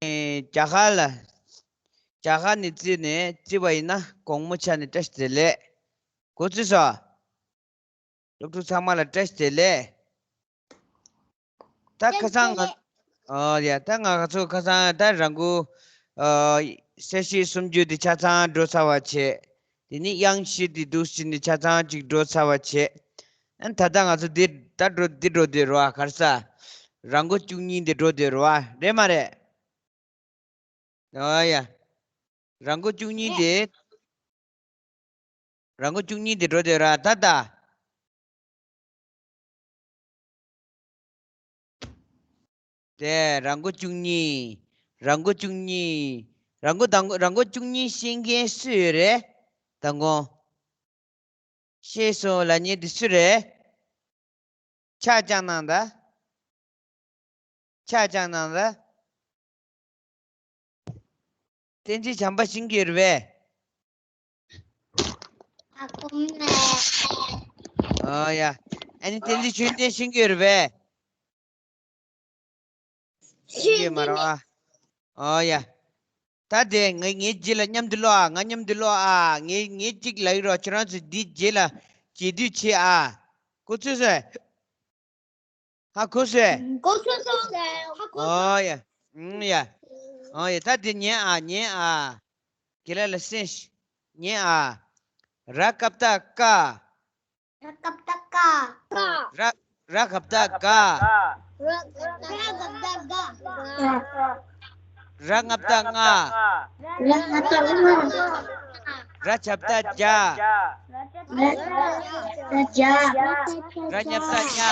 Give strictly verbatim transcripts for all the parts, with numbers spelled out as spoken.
རྒྱ་གར་ལ། རྒྱ་གར་ནས་བརྩིས་ནས་བརྩིས་པ་ཡིན་ན་དགོང་མོ་ཆ་ནས་བཀྲ་ཤིས་བདེ་ལེགས། གོ་ཚུལ་སོ། སློབ་ཕྲུག་ཚང་མ་ལ་བཀྲ་ཤིས་བདེ་ལེགས། ད་ཁ་སང་ང་། ཨོ་ཡ། ད་ང་ཚོ་ཁ་སང་ད་རང་གུ། ཨ། གསལ་བཤད་སུམ་ཅུ་དེ་ཆ་ཚང་འགྲོ་ཚར་བ་བྱས། དེ་ནི་དབྱངས་བཞི་དེ་འདུག་ཟེར་ནས་ཆ་ཚང་གཅིག་འགྲོ་ཚར་བ་བྱས། ཨ། ད་ལྟ་ང་ཚོ་འདི་ད་འགྲོ་འདི་འགྲོ་བསྡད་རོ་ཨ། ག་རེ་ཟ། རང་མགོ་བཅུ་གཉིས་འདི་འགྲོ་བསྡད་རོ་ཨ། རེད་མ་རེད། ཨོ་ཡ། རང་མགོ་བཅུ་གཉིས་དེ། རང་མགོ་བཅུ་གཉིས་དེ་འགྲོ་བསྡད་ར་ད་ད། དེ་རང་མགོ་བཅུ་གཉིས། རང་མགོ་བཅུ་གཉིས། རང་མགོ་དང་རང་མགོ་བཅུ་གཉིས་ཤེས་མཁན་སུ་ཡོད་རེད། དང་མགོ། ཤེས་སོང་ལབ་མཁན་དེ་སུ་རེད། ཕྱག་བརྐྱངས་གནང་ད། ཕྱག་བརྐྱངས་གནང་ད། བསྟན་འཛིན་བྱམས་པ་ཤེས་ཀྱི་ཡོད་རེད་པས། ཨ་ཁུ་མེད། ཨོ་ཡ། ཨ་ནི་བསྟན་འཛིན་ཆོས་ལྡན་ཤེས་ཀྱི་ཡོད་རེད་པས། ཤེས་ཀྱི་ཡོད་མ་རེད་ཨ། ཨོ་ཡ། ད་དེ་ངའི་ངའི་རྗེས་ལ་མཉམ་དུ་ཀློག་ཨ། ང་མཉམ་དུ་ཀློག་ཨ། ངའི་ངའི་གཅིག་ལབ་ཀྱི་རོགས། ཁྱེད་རང་ཚོ་འདི་རྗེས་ལ་རྗེས་མཐུད་བྱེད་ཨ། གོ་ཚོད་སོང་། ཧ་གོ་སོང་། གོ་སོང་སོང་། ཧ་གོ་སོང་། ཨོ་ཡ། ཨུམ་ཡ། ཨོ་ཡ། ད་དེ་ཉན་ཨ། ཉན་ཨ། དགེ་ལགས་ལ་གསན་ཤིག་ཉན་ཨ། ར་ཀ་བཏགས་ཀ། ར་ཀ་བཏགས་ཀ། ར། ར་ག་བཏགས་རྒ། ར་ག་བཏགས་རྒ། ར་ང་བཏགས་རྔ། ར་ང་བཏགས་རྔ། ར་ཇ་བཏགས་རྒྱ། ར་ཇ་བཏགས་རྒྱ། ར་ཉ་བཏགས་རྙ།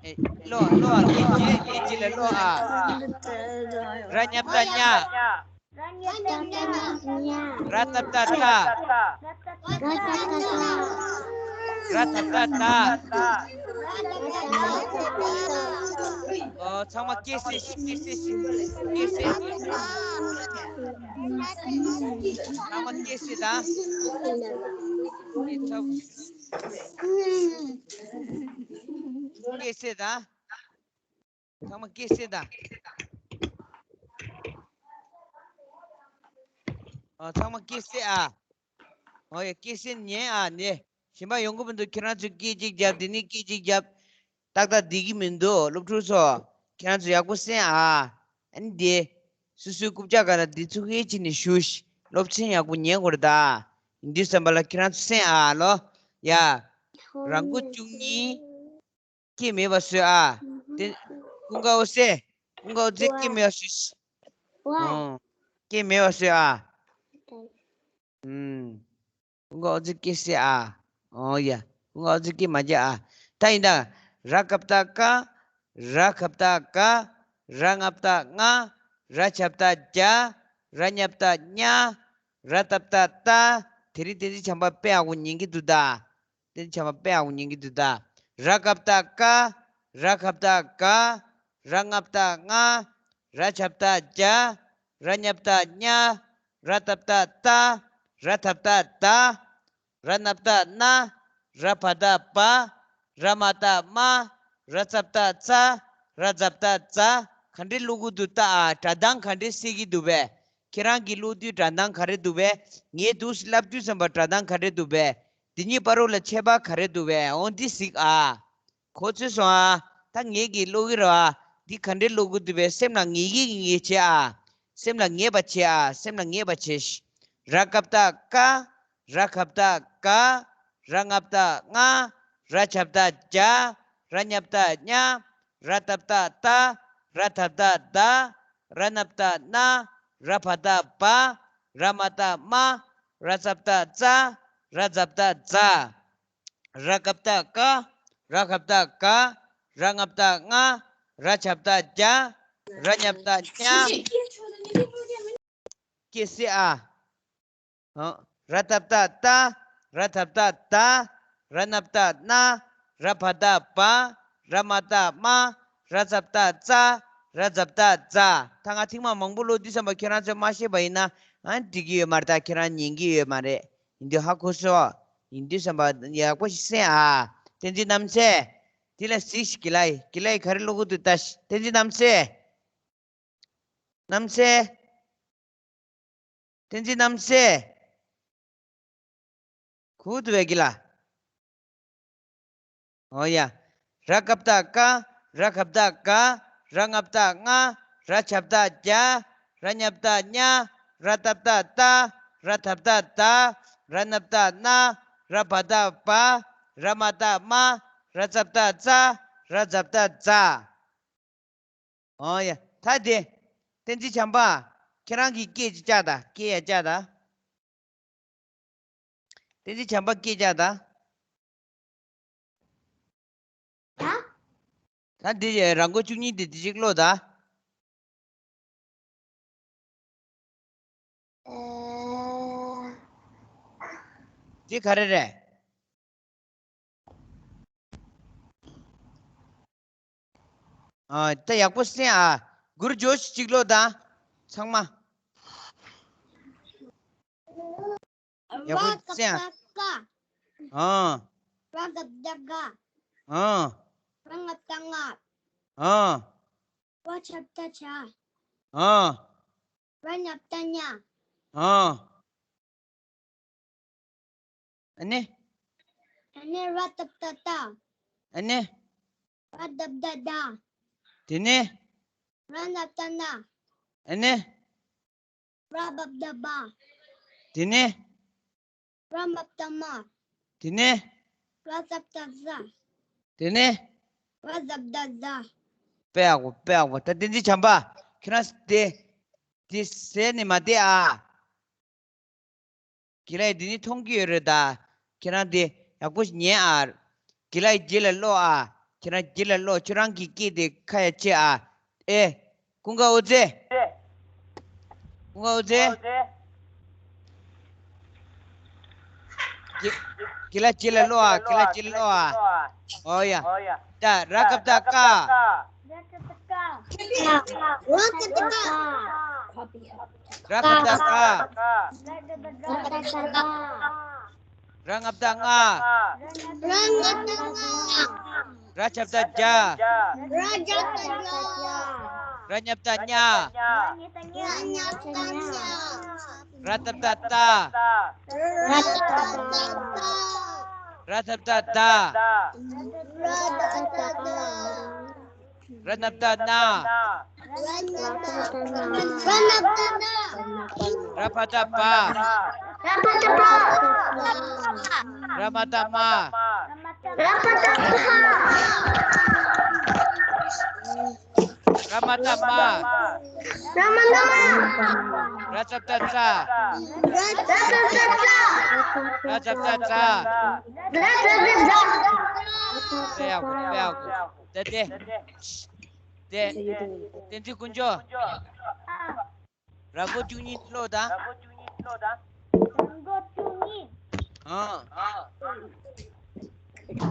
ཨེ། ཀློག་ཀློག་ཨ། ངའི་རྗེས་ངའི་རྗེས་ལ་ཀློག་ཨ། ར་ཉ་བཏགས་རྙ། ར་ཏ་བཏགས་རྟ། ར་ད་བཏགས་རྡ། ཨོ། ཚང་མ་སྐད་གསལ་ཞིག་སྐད་གསལ་ཞིག་སྐད་གསལ་ཞིག་ཚང་མ་སྐད་གསལ་དང་། སྐད་གསལ་དང་། ཚང་མ་སྐད་གསལ་དང་། ཨ། ཚང་མ་སྐད་གསལ་ཨ། ཨོ་ཡ། སྐད་གསལ་ཉན་ཨ་ནི། གཞན་པ་ཡོང་གི་མི་འདུག་ཁྱེད་རང་ཚོས་སྐད་ཅིག་རྒྱབ། དེ་ནས་སྐད་ཅིག་རྒྱབ། ཏག་ཏག་བསྡད་ཀྱི་མི་འདུག་སློབ་ཕྲུག་ཚོ། ཁྱེད་རང་ཚོ་ཡག་པོ་གསན་ཨ། ཨ་ནི་དེ། སོ་སོའི་རྐུབ་བཀྱག་སྒང་ལ་དེ་ཚུར་ཧེ་བྱས་ནས་བཞུགས་ཤིག་སློབ་ཚན་ཡག་པོ་ཉན་དགོས་རེད་ད། ཡིན་དུས་ཙམ་པ་ལ་ཁྱེད་རང་ཚོ་གསན་ཨ་ལོ། ཡ། རང་མགོ་བཅུ་གཉིས། སྐྱེ་མེད་པ་བཟོས་ཨ། དེ། ཀུན་དགའ་འོད་ཟེར། ཀུན་དགའ་འོད་ཟེར་སྐྱེ་མེད་པ་བཟོས། ཨོ། སྐྱེ་མེད་པ་བཟོས་ཨ། ཨུམ། ཀུན་དགའ་འོད་ཟེར་སྐྱེ་སྲིད་ཨ། ཨོ་ཡ། ཀུན་དགའ་འོད་ཟེར་སྐྱེ་མ་རྒྱ་ཨ། ད་ཡིན་ད། ར་ག་བཏགས་རྐ། ར་ག་བཏགས་རྒ། ར་ང་བཏགས་རྔ། ར་ཇ་བཏགས་རྒྱ། ར་ཉ་བཏགས་རྙ། ར་ཏ་བཏགས་རྟ། དེ་རིང་བསྟན་འཛིན་བྱམས་པ་དཔེ་ཡག་པོ་ཉན་གྱི་འདུག་ད། དེ་ནི་བྱ་བ་དཔེ་ཡག་པོ་ཉན་གྱི་འདུག་ད། ར་ག་བཏགས་རྐ། ར་ག་བཏགས་རྒ། ར་ང་བཏགས་རྔ། ར་ཇ་བཏགས་རྒྱ། ར་ཉ་བཏགས་རྙ། ར་ཏ་བཏགས་རྟ། ར་ད་བཏགས་རྡ། ར་ན་བཏགས་རྣ། ར་བ་བཏགས་རྦ། ར་མ་བཏགས་རྨ། ར་ཙ་བཏགས་རྩ། ར་ཛ་བཏགས་རྫ། ག་འདྲས་ཀློག་གི་འདུག་ད་ཨ། སྒྲ་གདངས་ག་འདྲས་གསལ་གྱི་འདུག་པས། ཁྱེད་རང་གིས་ཀློག་དུས་སྒྲ་གདངས་ག་རེ་འདུག་པས། ངས་འདུག་སེ་ལབ་དུས་ཙམ་པ་སྒྲ་གདངས་ག་རེ་འདུག་པས། འདི་གཉིས་བར་རོ་ལ་ཁྱད་པར་ག་རེ་འདུག་པས། འོ་འདི་གཟིགས་ཨ། གོ་ཚོད་སོང་ཨ། ད་ངེད་ཀྱིས་ཀློག་གི་རེད་ཨ། འདི་ག་འདྲས་ཀློག་གི་འདུག་པས། སེམས་ལ་ངེས་ཀྱི་ངེས་བྱེད་ཨ། སེམས་ལ་ངེས་པ་བྱེད་ཨ། སེམས་ལ་ངེས་པ་བྱེད། ར་ག་བཏགས་རྐ། ར་ག་བཏགས་རྐ། ར་ང་བཏགས་རྔ། ར་ཇ་བཏགས་རྒྱ། ར་ཉ་བཏགས་རྙ། ར་ཏ་བཏགས་རྟ། ར་ད་བཏགས་རྡ། ར་ན་བཏགས་རྣ། ར་བ་བཏགས་རྦ། ར་མ་བཏགས་རྨ། ར་ཙ་བཏགས་རྩ། ར་ཛ་བཏགས་རྫ། ར་ག་བཏགས་རྐ། ར་ག་བཏགས་རྐ། ར་ང་བཏགས་རྔ། ར་ཇ་བཏགས་རྒྱ། ར་ཉ་བཏགས་རྙ། སྐད་གསལ་ཨ། ཨ། ར་ཏ་བཏགས་རྟ། ར་ད་བཏགས་རྡ། ར་ན་བཏགས་རྣ། ར་བ་བཏགས་རྦ། ར་མ་བཏགས་རྨ། ར་ཙ་བཏགས་རྩ། ར་ཛ་བཏགས་རྫ། ད་ང་ཐེངས་མ་མང་པོ་ཀློག་དུས་ཙམ་པ་ཁྱེད་རང་ཚོས་མ་ཤེས་པ་ཡིན་ན། ཨ། འགྲིག་གི་ཡོད་མ་རེད་ད། ཁྱེད་རང་ཉན་གི་ཡོད་མ་རེད། ཡིན་དུས་ཧ་གོ་སོང་། ཡིན་དུས་ཙམ་པ་ཡག་པོ་ཞིག་གསན་ཨ། བསྟན་འཛིན་རྣམ་ཚེ། དེ་ལ་གཟིགས་ཤིག་དགེ་ལགས། དགེ་ལགས་ག་རེ་ཀློག་གི་འདུག་ལྟ་ཤིག་བསྟན་འཛིན་རྣམ་སྲས། རྣམ་སྲས། བསྟན་འཛིན་རྣམ་སྲས། གུ་དུ་བའི་གི་ལ། ཨོ་ཡ། ར་ཀ་བཏགས་རྐ། ར་ག་བཏགས་རྒ། ར་ང་བཏགས་རྔ། ར་ཇ་བཏགས་རྒྱ། ར་ཉ་བཏགས་རྙ། ར་ཏ་བཏགས་རྟ། ར་ད་བཏགས་རྡ། ར་ན་བཏགས་རྣ། ར་བ་བཏགས་རྦ། ར་མ་བཏགས་རྨ། ར་ཙ་བཏགས་རྩ། ར་ཛ་བཏགས་རྫ། ཨོ་ཡ། ད་དེ། བསྟན་འཛིན་བྱམས་པ། ཁྱེད་རང་གིས་སྐད་ཅིག་བཅག་དང་། སྐད་ཡ་བཅག་དང་། བསྟན་འཛིན་བྱམས་པ་སྐད་བཅག་དང་། ད། ད་འདི་ར་མགོ་བཅུ་གཉིས་དེ་འདི་གཅིག་ཀློག་དང་། འདི་ག་རེ་རེད། ཨ། ད་ཡག་པོ་གསན་ཨ། གུར་ཇོ་ཤི་གཅིག་ཀློག་དང་། ཚང་མ། ཡག་པོ་གསན་ཨ། ཨ། ར་ག་བཏགས་རྒ། ཨ། ར་ང་བཏགས་རྔ། ཨ། ར་ཇ་བཏགས་རྗ། ཨ། ར་ཉ་བཏགས་རྙ། ཨ། ཨ་ནི། ཨ་ནི་ར་ཏ་བཏགས་རྟ། ཨ་ནི། ར་ད་བཏགས་རྡ། དེ་ནི། ར་ན་བཏགས་རྣ། ཨ་ནི། ར་བ་བཏགས་རྦ། དེ་ནི། ར་མ་བཏགས་རྨ། དེ་ནི། ར་ས་བཏགས་སྲ། དེ་ནི། ར་ཛ་བཏགས་རྫ། དཔེ་ཡག་པོ། དཔེ་ཡག་པོ། ད་བསྟན་འཛིན་བྱམས་པ། ཁྱེད་རང་དེ། དེ་ཟེར་ནས་མ་བསྡད་ཨ། དགེ་ལགས་འདི་ནི་མཐོང་གི་ཡོད་རེད་ད། ཁྱེད་རང་དེ་ཡག་པོ་ཉན་ཨ། དགེ་ལགས་རྗེས་ལ་ཀློག་ཨ། ཁྱེད་རང་རྗེས་ལ་ཀློག་ཁྱོད་རང་གི་སྐད་དེ་ཁ་ཡ་ཆེ་ཨ། ཨེ། ཀུན་དགའ་འོད་ཟེར། ཀུན་དགའ་འོད་ཟེར། དགེ་དགེ་ལགས་རྗེས་ལ་ཀློག་ཨ། དགེ་ལགས་རྗེས་ལ་ཀློག་ཨ། ཨོ་ཡ། ད་ར་ག་བཏགས་རྐ། ར་ག་བཏགས་རྒ། ར་ག་བཏགས་རྔ། ར་ང་བཏགས་རྔ། ར་ང་བཏགས་རྔ། ར་ཇ་བཏགས་རྒྱ། ར་ཇ་བཏགས་རྒྱ། ར་ཉ་བཏགས་རྙ། ར་ཉ་བཏགས་རྙ། ར་ཏ་བཏགས་རྟ། ར་ད་བཏགས་རྡ། ར་ད་བཏགས་རྡ། ར་ན་བཏགས་རྣ། ར་ན་བཏགས་རྣ། ར་བ་བཏགས་རྦ། ར་བ་བཏགས་རྦ། ར་མ་བཏགས་རྨ། ར་མ་བཏགས་རྨ། ར་མ་བཏགས་རྨ། ར་མ་བཏགས་རྨ། ར་ཙ་བཏགས་རྩ། ར་ཙ་བཏགས་རྩ། ར་ཛ་བཏགས་རྫ། ར་ཛ་བཏགས་རྫ། དཔེ་ཡག་པོ། དཔེ་ཡག་པོ། ད་དེ། དེ། བསྟན་འཛིན་དཀོན་མཆོག་ར་མགོ་བཅུ་གཉིས་ཀློག་དང་། ར་མགོ་བཅུ་གཉིས། ཨ།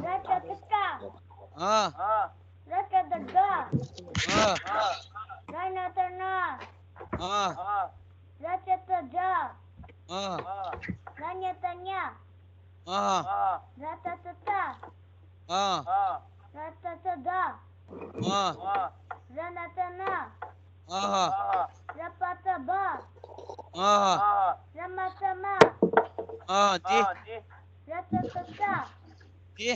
ར་ཏ་བཏགས་རྟ། ཨ། ར་ད་བཏགས་རྡ། ཨ། ར་ན་བཏགས་རྣ། ཨ། ར་ཙ་བཏགས་རྩ། ཨ། ར་ཉ་བཏགས་རྙ། ཨ། ར་ཏ་བཏགས་རྟ། ཨ། ར་ཏ་བཏགས་རྡ། ཨ། ར་ན་བཏགས་རྣ། ཨ། ར་བ་བཏགས་རྦ། ཨ། ར་མ་བཏགས་རྨ། ཨ། དེ། ར་ཙ་བཏགས་རྩ། དེ།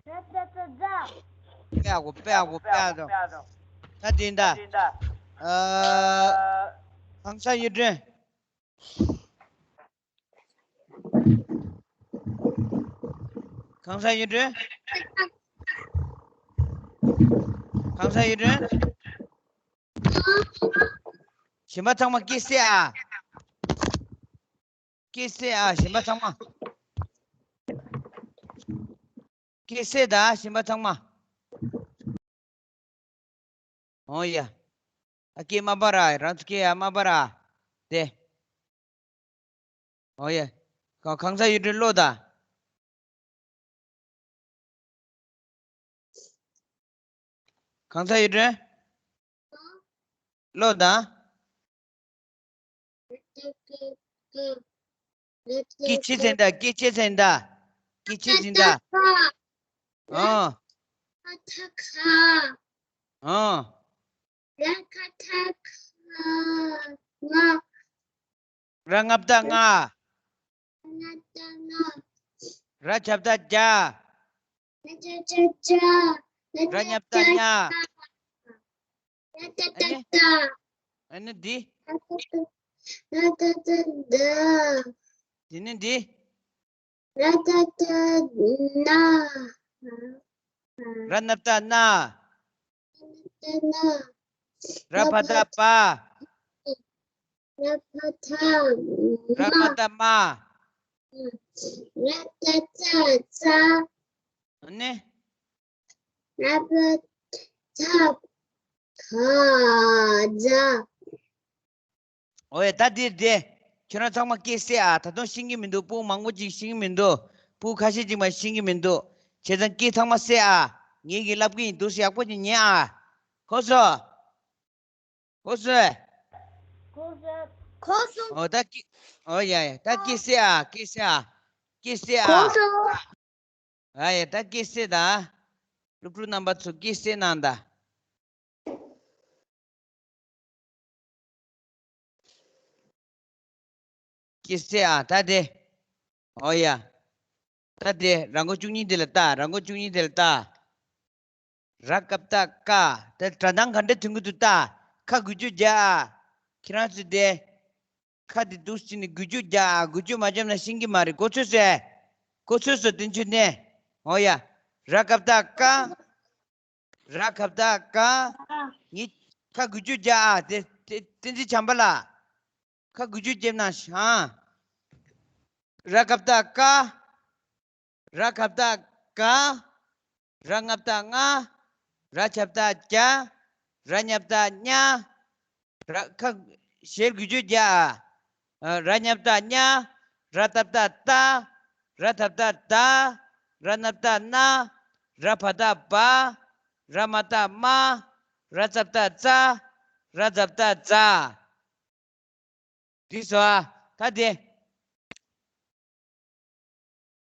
ར་ཙ་བཏགས་རྫ། དཔེ་ཡག་པོ། དཔེ་ཡག་པོ། དཔེ་ཡག་པོ། ད་དེ་འདྲ། ཨ། གང་ཟག་གཡུ་སྒྲོན། གང་ཟག་གཡུ་སྒྲོན། གང་ཟག་གཡུ་སྒྲོན། གཞན་པ་ཚང་མ་སྐད་གསལ་ཨ། སྐད་གསལ་ཨ། གཞན་པ་ཚང་མ། སྐད་གསལ་ད། གཞན་པ་ཚང་མ། ཨོ་ཡ། ཨ། སྐད་མ་འབར་ར། རང་ཚོ་སྐད་ཡ་མ་འབར་ར། དེ། ཨོ་ཡ། གང་གང་ཟག་གཡུ་སྒྲོན་ཀློག་དང་། གང་ཟག་གཡུ་སྒྲོན། ཀློག་དང་། སྐད་ཆེ་ཙམ་ད། སྐད་ཆེ་ཙམ་ད། སྐད་ཆེ་ཙམ་ད། ཨོ། ཐ་ཁ། ཨ། ར་ག་བཏགས་རྒ། ར་ང་བཏགས་རྔ། ར་ང་བཏགས་རྔ། ར་ཇ་བཏགས་རྒྱ། ར་ཇ་བཏགས་རྒྱ། ར་ཉ་བཏགས་རྙ། ར་ཏ་བཏགས་རྟ། ཨ་ནི་འདི། ར་ཏ་བཏགས་རྟ། དེ་ནི་འདི། ར་ཏ་བཏགས་རྟ། ར་ན་བཏགས་རྣ། ར་ན་བཏགས་རྣ། ར་བ་བཏགས་རྦ། ར་བ་བཏགས་རྦ། ར་མ་བཏགས་རྨ། ར་ཏ་བཏགས་རྩ། ཨ་ནི། ར་བ་བཏགས་རྫ། འོ་ཡ། ད་འདིར་བསྡད། ཁྱོད་རང་ཚང་མ་སྐད་གསལ་ཨ། ད་དུང་ཤེས་ཀྱི་མི་འདུག་སྤུ་མང་པོ་ཅིག་ཤེས་ཀྱི་མི་འདུག་སྤུ་ཁ་ཤས་ཅིག་མ་ཤེས་ཀྱི་མི་འདུག་བྱས་ཙང་སྐད་ཚང་མ་གསལ་ཨ། ངེད་ཀྱིས་ལབ་ཀྱི་ཡིན། འདུག་སེ་ཡག་པོ་ཅིག་ཉན་ཨ། གོ་སོང་། གོ་སོང་། གོ་སོང་། འོ་ད་སྐད། འོ་ཡ་ཡ། ད་སྐད་གསལ་ཨ། སྐད་གསལ་ཨ། སྐད་གསལ་ཨ། གོ་སོང་། ཨ་ཡ། ད་སྐད་གསལ་ད། སློབ་ཕྲུག་རྣམ་པ་ཚོ་སྐད་གསལ་གནང་ད། སྐད་གསལ་ཨ། ད་དེ། འོ་ཡ། ད་དེ་ར་མགོ་བཅུ་གཉིས་དེ་ལ་ལྟ། ར་མགོ་བཅུ་གཉིས་དེ་ལ་ལྟ། ར་ག་བཏགས་རྐ། དེ་སྒྲ་གདངས་ག་འདྲ་ཐོན་གྱི་འདུག་ལྟ། ཁ་འགུལ་སྐྱོད་རྒྱག་ཨ། ཁྱེད་རང་ཚོས་དེ། ཁ་དེ་འདུག་སེ་ནས་འགུལ་སྐྱོད་རྒྱག་ཨ། འགུལ་སྐྱོད་མ་བརྒྱབ་ན་ཤེས་ཀྱི་མ་རེད། གོ་ཚོད་ཟེར། གོ་ཚོད་སོ་བསྟན་ཆོས་ནས། འོ་ཡ། ར་ག་བཏགས་རྐ། ར་ག་བཏགས་རྐ། ངས་ཁ་འགུལ་སྐྱོད་རྒྱག་ཨ། དེ་དེ་བསྟན་འཛིན་བྱམས་པ་ལགས། ཁ་འགུལ་སྐྱོད་རྒྱབ་ན་ཤང་། ར་ག་བཏགས་རྐ། ར་ག་བཏགས་རྐ། ར་ང་བཏགས་རྔ། ར་ཇ་བཏགས་རྒྱ། ར་ཉ་བཏགས་རྙ། ར་ཁ་ཞལ་འགུལ་སྐྱོད་རྒྱག་ཨ། ར་ཉ་བཏགས་རྙ། ར་ཏ་བཏགས་རྟ། ར་ད་བཏགས་རྡ། ར་ན་བཏགས་རྣ། ར་བ་བཏགས་རྦ། ར་མ་བཏགས་རྨ། ར་ཙ་བཏགས་རྩ། ར་ཛ་བཏགས་རྫ། འགྲིག་སོང་ཨ། ད་དེ།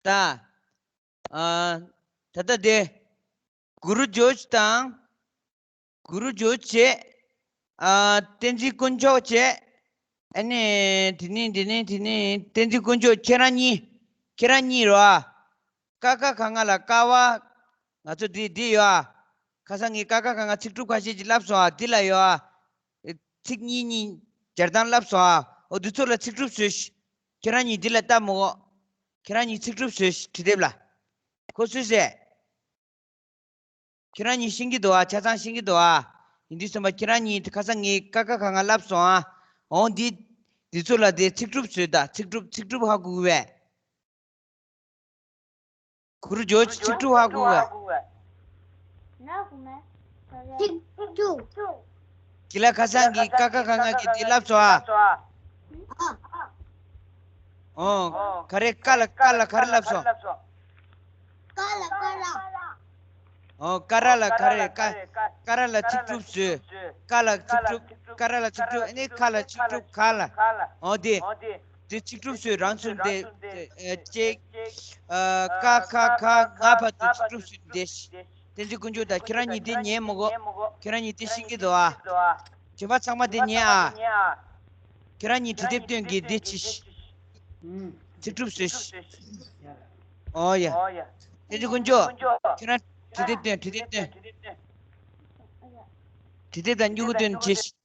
ད། ཨ། ད་ལྟ་དེ། གུ་རུ་ཇོ་ཅི་དང་། གུ་རུ་ཇོ་ཅི་བྱས། ཨ། བསྟན་འཛིན་དཀོན་མཆོག་བྱས། ཨ་ནི། དེ་ནི་དེ་ནི་དེ་ནི་བསྟན་འཛིན་དཀོན་མཆོག་ཁྱེད་རང་གཉིས། ཁྱེད་རང་གཉིས་རོ་ཨ། ཀ་ཁ་ག་ང་ལ་ཀ་བ། ང་ཚོ་འདི་འདི་ཡོད་ཨ། ཁ་སང་ངས་ཀ་ཁ་ག་ང་ཚིག་གྲུབ་ཁ་ཤས་ཅིག་ལབ་སོང་ཨ། འདི་ལ་ཡོད་ཨ། ཚིག་གཉིས་གཉིས་སྦྱར་སྟངས་ལབ་སོང་ཨ། འོ་འདི་ཚོ་ལ་ཚིག་གྲུབ་བཟོས་ཤིག་ཁྱེད་རང་གཉིས་འདི་ལ་ལྟ་མོ། ཁྱེད་རང་གཉིས་ཚིག་གྲུབ་བཟོས་ཤིག་བྲིས་དེབ་ལ། ཁོ་སུས་ཟེར། ཁྱེད་རང་གཉིས་ཤེས་ཀྱི་འདུག་ཨ། ཆ་ཚང་ཤེས་ཀྱི་འདུག་ཨ། ཡིན་དུས་ཙམ་པ་ཁྱེད་རང་གཉིས་ཁ་སང་ངས་ཀ་ཁ་ག་ང་ལབ་སོང་ཨ། འོང་འདི། འདི་ཚོ་ལ་དེ་ཚིག་གྲུབ་བཟོས་ད། ཚིག་གྲུབ་ཚིག་གྲུབ་ཧ་གོ་གི་བས། གུ་རུ་ཇོ་ཅི་ཚིག་གྲུབ་ཧ་གོ་གི་བས། ཚིག་གྲུབ། ཀི་ལ་ཁ་སང་གི་ཀ་ཁ་ག་ང་གི་དེ་ལབ་སོང་ཨ། ཨ། ཨོ། ག་རེ་ཀ་ལ་ཀ་ལ་ག་རེ་ལབ་སོང་། ཀ་ལ་ཀ་ལ། ཨོ། ཀ་ར་ལ་ག་རེ་ཀ། ཀ་ར་ལ་ཚིག་གྲུབ་བཟོས། ཀ་ལ་ཚིག་གྲུབ། ཀ་ར་ལ་ཚིག་གྲུབ། ཨ་ནི་ཁ་ལ་ཚིག་གྲུབ་ཁ་ལ། ཨོ་དེ། དེ་ཚིག་གྲུབ་བཟོས་རང་ཚུགས་དེ། ཨེ་ཅེ། ཨ། ཀ་ཁ་ག་ང་བར་དུ་ཚིག་གྲུབ་བཟོས་དེ། བསྟན་འཛིན་དཀོན་མཆོག་དང་ཁྱེད་རང་གཉིས་དེ་ཉན་མི་དགོས། ཁྱེད་རང་གཉིས་དེ་ཤེས་ཀྱི་འདུག་ཨ། གཞན་པ་ཚང་མ་དེ་ཉན་ཨ། ཁྱེད་རང་གཉིས་བྲིས་དེབ་སྟོན་གྱི་འདི་ཅི་ཞིག་ཚིག་གྲུབ་བཟོས་ཤིག་ཨོ་ཡ། བསྟན་འཛིན་དཀོན་མཆོག་ཁྱེད་རང་བྲིས་དེབ་སྟོན། བྲིས་དེབ་སྟོན། བྲིས་དེབ་དང་སྨྱུ་གུ་སྟོན་བྱེད་ཤིག་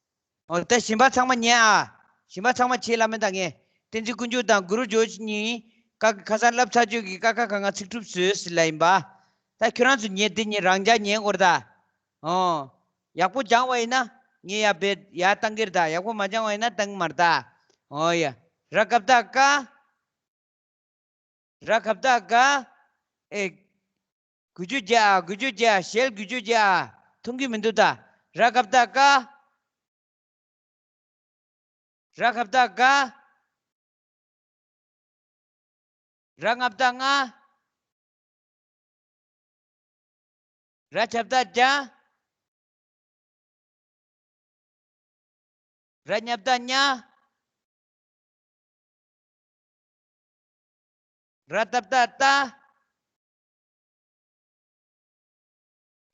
ཨོ་ད་གཞན་པ་ཚང་མ་ཉན་ཨ། གཞན་པ་ཚང་མ་བྱེད་ལ་མེད་ད། ངས་བསྟན་འཛིན་དཀོན་མཆོག་དང་གུ་རུ་ཇོ་ཅི་གཉིས་ཀ་ཁ་སང་ལབ་ཚར་གཅོད་ཀྱི་ཀ་ཁ་ག་ང་ཚིག་གྲུབ་བཟོས་ཟེར་ལ་ཡིན་པ། ད་ཁྱོད་རང་ཚོ་ཉན་དེ་ཉན་རང་འཇགས་ཉན་དགོས་རེད་ད། ཨོ། ཡག་པོ་སྦྱང་བ་ཡིན་ན་ངས་ཡར་བེད་ཡར་བཏང་གི་རེད་ད། ཡག་པོ་མ་སྦྱང་བ་ཡིན་ན་བཏང་གི་མ་རེད་ད། ཨོ་ཡ། ར་ག་བཏགས་རྐ། ར་ག་བཏགས་རྐ། ཨེ། འགུལ་སྐྱོད་རྒྱག་ཨ། འགུལ་སྐྱོད་རྒྱག་ཨ། ཞལ་འགུལ་སྐྱོད་རྒྱག་ཨ། མཐོང་གི་མི་འདུག་ད། ར་ག་བཏགས་རྐ། ར་ག་བཏགས་རྐ། ར་ང་བཏགས་རྔ། ར་ཇ་བཏགས་རྒྱ། ར་ཉ་བཏགས་རྙ། ར་ཏ་བཏགས་རྟ།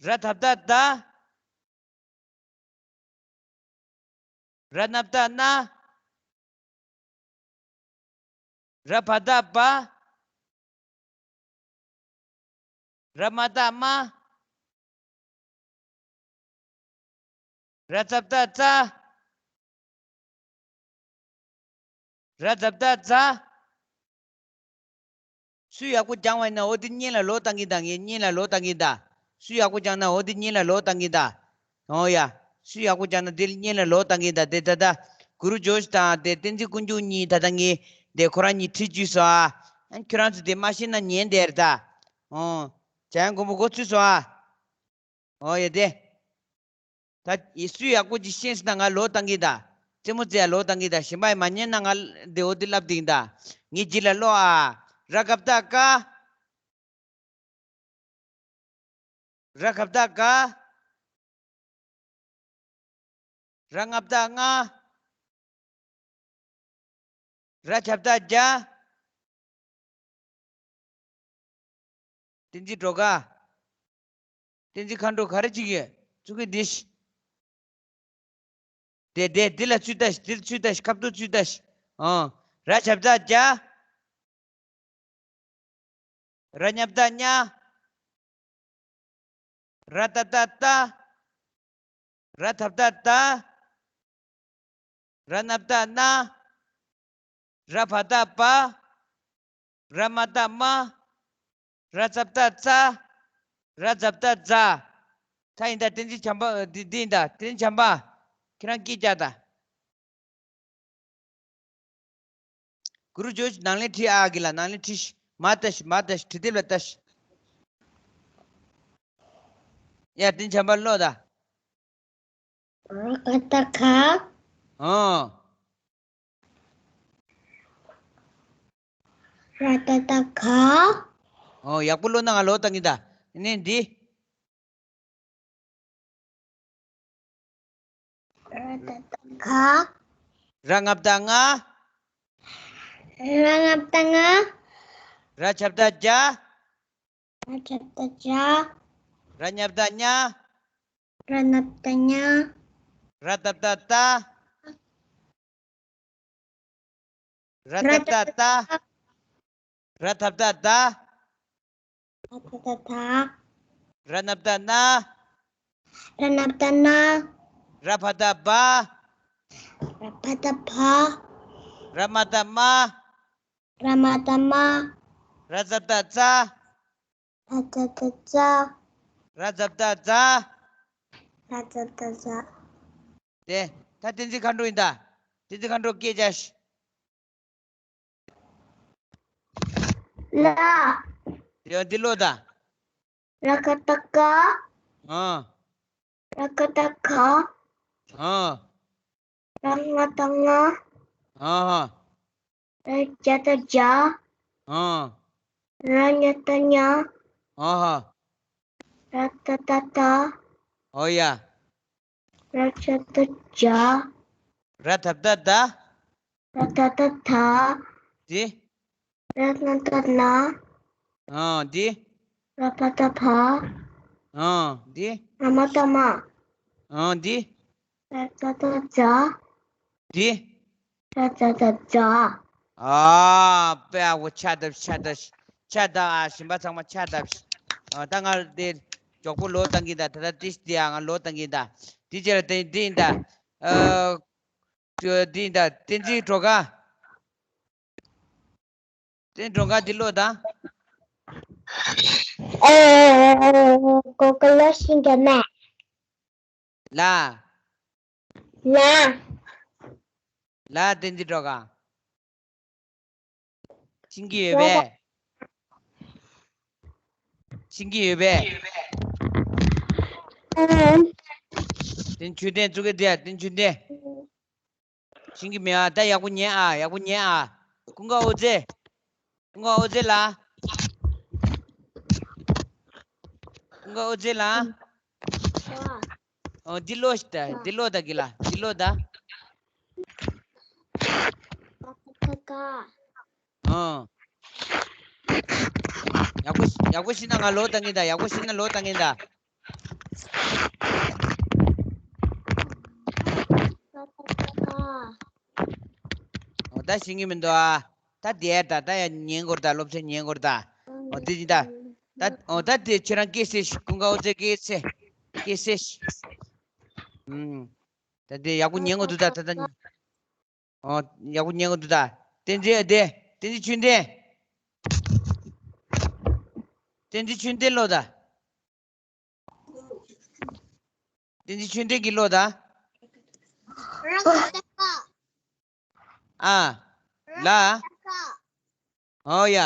ར་ད་བཏགས་རྡ། ར་ན་བཏགས་རྣ། ར་བ་བཏགས་རྦ། ར་མ་བཏགས་རྨ། ར་ཙ་བཏགས་རྩ། ར་ཛ་བཏགས་རྫ། སུས་ཡག་པོ་སྦྱངས་པ་ཡིན་ན་འོ་དེ་སྙིང་ལ་ལོག་བཏང་གི་ད། ངས་སྙིང་ལ་ལོག་བཏང་གི་ད། སུས་ཡག་པོ་སྦྱངས་ན་འོ་དེ་སྙིང་ལ་ལོག་བཏང་གི་ད། འོ་ཡ། སུས་ཡག་པོ་སྦྱངས་ན་དེ་སྙིང་ལ་ལོག་བཏང་གི་ད། དེ་ད་ལྟ་གུ་རུ་ཇོ་ཤི་དང་དེ་བསྟན་འཛིན་དཀོན་མཆོག་གཉིས་ད་ལྟ་ངས་དེ་ཁོ་རང་གཉིས་ཁྲིད་བཅུག་སོང་ཨ། ཨ་ཁྱོད་རང་ཚོ་དེ་མ་ཤེས་ན་ཉན་བསྡད་རེད་ད། འོ། འཇམ་དབྱངས་མགོན་པོ་འགོ་ཚུགས་སོང་ཨ། འོ་ཡ་དེ། ད་ཡིག་སུས་ཡག་པོ་ཅིག་ཤེས་སོང་ན་ང་ལོག་བཏང་གི་ད། རྩེད་མོ་རྩེ་ཡ་ལོག་བཏང་གི་ད། གཞན་པ་ཡིས་མ་ཉན་ན་ང་དེ་འོ་དེ་ལབ་བསྡད་ཀྱི་ད། ངའི་རྗེས་ལ་ཀློག་ཨ། ར་ག་བཏགས་རྐ། ར་ག་བཏགས་རྒ། ར་ང་བཏགས་རྔ། ར་ཇ་བཏགས་རྒྱ། བསྟན་འཛིན་སྒྲོལ་དཀར། བསྟན་འཛིན་མཁའ་འགྲོ་ག་རེ་བྱེད་ཀྱི་ཡོད། ཙུ་གུ་འདི་ཤི། དེ་དེ་འདི་ལ་ཚུད་ལྟ་ཤི། འདི་ལ་ཚུད་ལྟ་ཤི། ཁ་ཐུག་ཚུད་ལྟ་ཤི། ཨང་། ར་ཇ་བཏགས་རྒྱ། ར་ཉ་བཏགས་རྙ། ར་ཏ་བཏགས་རྟ། ར་ད་བཏགས་རྡ། ར་ན་བཏགས་རྣ། ར་བ་བཏགས་རྦ། ར་མ་བཏགས་རྨ། ར་ཙ་བཏགས་རྩ། ར་ཛ་བཏགས་རྫ། ད་ཡིན་ད། བསྟན་འཛིན་བྱམས་པ། འདི་འདི་ཡིན་ད། བསྟན་འཛིན་བྱམས་པ། ཁྱེད་རང་སྐད་རྒྱག་ད། གུ་རུ་ཇོ་ཤི་ནང་ལན་ཁྲིད་ཨ། གི་ལ་ནང་ལན་ཁྲིད་ཤི། མར་ལྟ་ཤི། མར་ལྟ་ཤི། འབྲི་དེབ་ལ་ལྟ་ཤི། ཡ་བསྟན་འཛིན་བྱམས་པ་ཀློག་ད། ར་ག་བཏགས་རྒ། ཨང་། ར་ཏ་བཏགས་རྡ། ཨོ་ཡག་པོ་ཀློག་ན་ང་ལོག་བཏང་གི་ད། ཨ་ནི་འདི། ར་ཏ་བཏགས་རྒ། ར་ང་བཏགས་རྔ། ར་ང་བཏགས་རྔ། ར་ཇ་བཏགས་རྒྱ། ར་ཇ་བཏགས་རྒྱ། ར་ཉ་བཏགས་རྙ། ར་ན་བཏགས་རྙ། ར་ད་བཏགས་རྡ། ར་ད་བཏགས་རྡ། ར་ད་བཏགས་རྡ། ར་ད་བཏགས་རྡ། ར་ན་བཏགས་རྣ། ར་ན་བཏགས་རྣ། ར་བ་བཏགས་རྦ། ར་བ་བཏགས་རྦ། ར་མ་བཏགས་རྨ། ར་མ་བཏགས་རྨ། ར་ཛ་བཏགས་རྫ། ར་ཛ་བཏགས་རྫ། ར་ཛ་བཏགས་རྫ། ར་ཛ་བཏགས་རྫ། དེ། ད་བསྟན་འཛིན་མཁའ་འགྲོ་ཡིན་ད། བསྟན་འཛིན་མཁའ་འགྲོ་སྐད་རྒྱག་ཤིག། ལ། དེ་འདི་ཀློག་ད། ར་ག་བཏགས་རྒ། ཨ། ར་ག་བཏགས་རྒ། ཨ། ར་ང་བཏགས་རྔ། ཨ་ཧ། ར་ཇ་བཏགས་རྒྱ། ཨ། ར་ཉ་བཏགས་རྙ། ཨ་ཧ། ར་ཏ་བཏགས་རྟ། ཨོ་ཡ། ར་ཇ་བཏགས་རྗ། ར་ད་བཏགས་རྡ། ར་ད་བཏགས་རྡ། འདི། ར་ན་བཏགས་རྣ། ཨ་འདི། ར་བ་བཏགས་རྦ། ཨ་འདི། ར་མ་བཏགས་རྨ། ཨ་འདི། ར་ཛ་བཏགས་རྫ། འདི། ར་ཛ་བཏགས་རྫ། ཨ་དཔེ་ཡག་པོ་ཆ་བརྡབས་ཤིག། ཆ་བརྡབས་ཤིག། ཆ་བརྡབས་ཨ། གཞན་པ་ཚང་མ་ཆ་བརྡབས་ཤིག། ཨ་ད་ང་དེ་མགྱོགས་པོ་ལོག་བཏང་གི་ད། ད་ལྟ་ཏིས་དེ་ཨ་ང་ལོག་བཏང་གི་ད། དེ་རྗེས་ལ་དེ་འདི་ཡིན་ད། ཨ་དེ་འདི་ཡིན་ད། བསྟན་འཛིན་སྒྲོལ་དཀར། བསྟན་སྒྲོལ་དཀར་འདི་ཀློག་ད། ཨོ། གོ་ག་ལ་ཤིང་གི་མེ། ལ། ལ། ལ་བསྟན་འཛིན་སྒྲོལ་དཀར། ཤིང་གི་ཡོད་པས། ཤིང་གི་ཡོད་པས། ཨ། བསྟན་ཆོས་ལྡན། ཙུ་གེ་དེ་ཡ་བསྟན་ཆོས་ལྡན། ཤིང་གི་མེ་ཨ། ད་ཡག་པོ་ཉན་ཨ། ཡག་པོ་ཉན་ཨ། ཀུན་དགའ་འོད་ཟེར། ཀུན་དགའ་འོད་ཟེར་ལགས། ཀུན་དགའ་འོད་ཟེར་ལགས། ཨོ་འདི་ཀློག་ཤིག་ད། འདི་ཀློག་ད་གི་ལ། འདི་ཀློག་ད། ཨོ། ཡག་པོ་ཡག་པོ་ཤེས་ན་ང་ལོག་བཏང་གི་ད། ཡག་པོ་ཤེས་ན་ལོག་བཏང་གི་ད། ཨོ་ད་ཤེས་ཀྱི་མི་འདུག་ཨ། ད་དེ་ད་ད་ཡ་ཉན་དགོས་རེད་ད། སློབ་ཚན་ཉན་དགོས་རེད་ད། ཨོ་དེ་ཅི་ད། ད་ཨོ་ད་དེ་ཁྱེད་རང་སྐད་སེ་ཤི། ཀུན་དགའ་བོ་ཚེ་སྐད་སེ། སྐད་སེ་ཤི། ཨུམ། ད་དེ་ཡག་པོ་ཉན་དགོས་འདུག་ད། ད་ད། ཨོ་ཡག་པོ་ཉན་དགོས་འདུག་ད། བསྟན་འཛིན་ཨ་དེ། བསྟན་འཛིན་ཆོས་ལྡན། བསྟན་འཛིན་ཆོས་ལྡན་ལོ་ད། བསྟན་འཛིན་ཆོས་ལྡན་གྱི་ལོ་ད། ཨ། ལ། ཨོ་ཡ།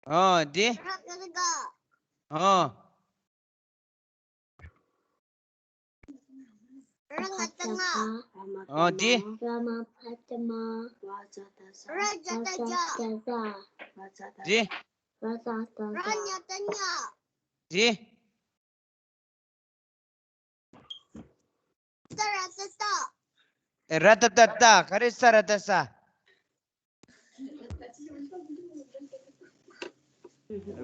ཨོ་དེ། ཨོ། ཨོ་དེ། དེ། དེ། ར་ཏ་བཏགས་རྟ། ག་རེ། ས་ར་བཏགས་སྲ།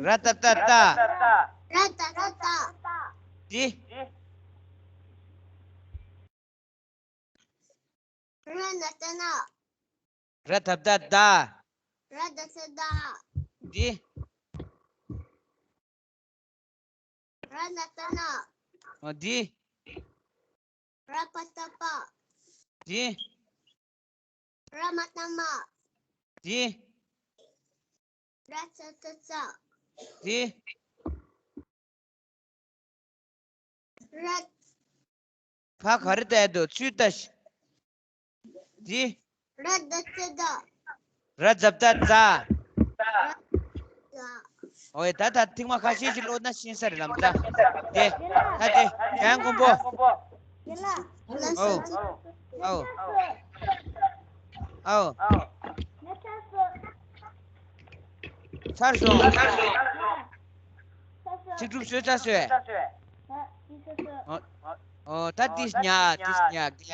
ར་ཏ་བཏགས་རྟ། ར་ཏ་བཏགས་རྟ། དེ། ར་ན་བཏགས་རྣ། ར་ད་བཏགས་རྡ། ར་ད་བཏགས་རྡ། དེ། ར་ན་བཏགས་རྣ། ཨ་དེ། ར་བ་བཏགས་རྦ། དེ། ར་མ་བཏགས་རྨ། དེ། ར་ཙ་བཏགས་རྩ། དེ། ར། ཕ་ག་རེ་བཏགས་འདུག་ཚུལ་ལྟ་ཞིག་དེ། ར་ད་བཏགས་རྡ། ར་ཛ་བཏགས་རྫ། རྫ། ཨོ་ཡ། ད་ད་ཐེངས་མ་ཁ་ཤས་ཤིག་ཀློག་ན་ཤེས་ས་རེད་ལམ་ད། དེ། ད་དེ། འཇམ་དབྱངས་མགོན་པོ། ཡ་ལ། ལ་ཨོ། ཟེར་ཅིག་ཨོ། ཨོ། ཚར་སོང་། ཚར་སོང་། ཚིག་གྲུབ་ཤོད་ཚར་སོང་། ཨོ། ཨོ་ད་ཏིས་ཉ་ཏིས་ཉ་ཏིས་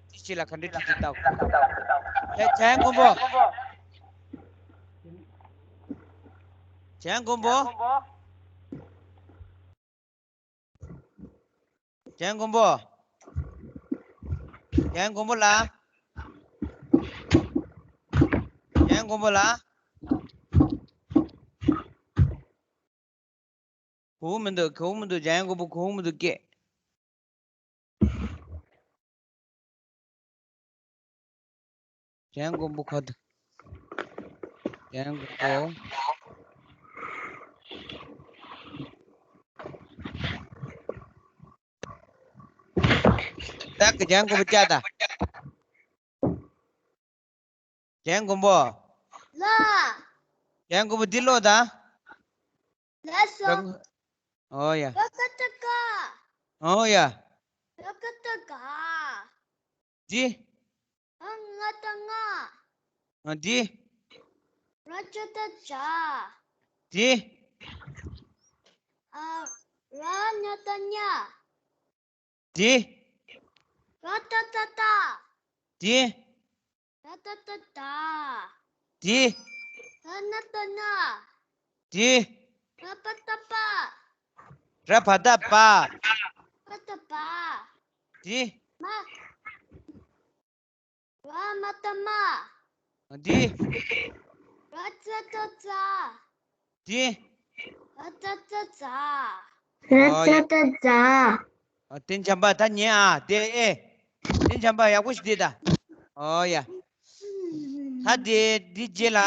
ཏིས་ཅི་ལ་ག་འདྲ་ཏིས་ཏིས་ཏོག་འཇམ་དབྱངས་མགོན་པོ། འཇམ་དབྱངས་མགོན་པོ། འཇམ་དབྱངས་མགོན་པོ། འཇམ་དབྱངས་མགོན་པོ་ལ། འཇམ་དབྱངས་མགོན་པོ་ལ། གོ་གི་མི་འདུག་གོ་གི་མི་འདུག་འཇམ་དབྱངས་མགོན་པོ་གོ་གི་མི་འདུག་སྐད། འཇམ་དབྱངས་མགོན་པོ་ཁ་ཐུག་འཇམ་དབྱངས་མགོན་པོ། ད་གི་འཇམ་དབྱངས་མགོན་པོ་བཅའ་ད། འཇམ་དབྱངས་མགོན་པོ། ལ། འཇམ་དབྱངས་མགོན་པོ་འདི་ཀློག་ད། ལ་སོ། ཨོ་ཡ། བ་ཀ་བཏགས་བཀའ། ཨོ་ཡ། བ་ཀ་བཏགས་བཀའ། འདི། ཨ་ང་བཏགས་རྔ། ཨ་འདི། ར་ཙ་བཏགས་རྩ། འདི། ཨ་ར་ན་བཏགས་རྙ། འདི། ར་ཏ་བཏགས་རྟ། འདི། ར་ཏ་བཏགས་རྡ། འདི། ར་ན་བཏགས་རྣ། འདི། ར་བ་བཏགས་རྦ། ར་བ་བཏགས་རྦ། ར་བ་བཏགས་རྦ། འདི། མ། ར་མ་བཏགས་རྨ། འདི། ར་ཙ་བཏགས་རྩ། འདི། ར་ཙ་བཏགས་རྫ། ར་ཙ་བཏགས་རྫ། ཨ་བསྟན་བྱམས་པ་ད་ཉན་ཨ། དེ་ཨེ། བསྟན་བྱམས་པ་ཡག་པོ་ཞིག་བསྡད་ད། ཨོ་ཡ། ད་དེ་འདི་རྗེས་ལ།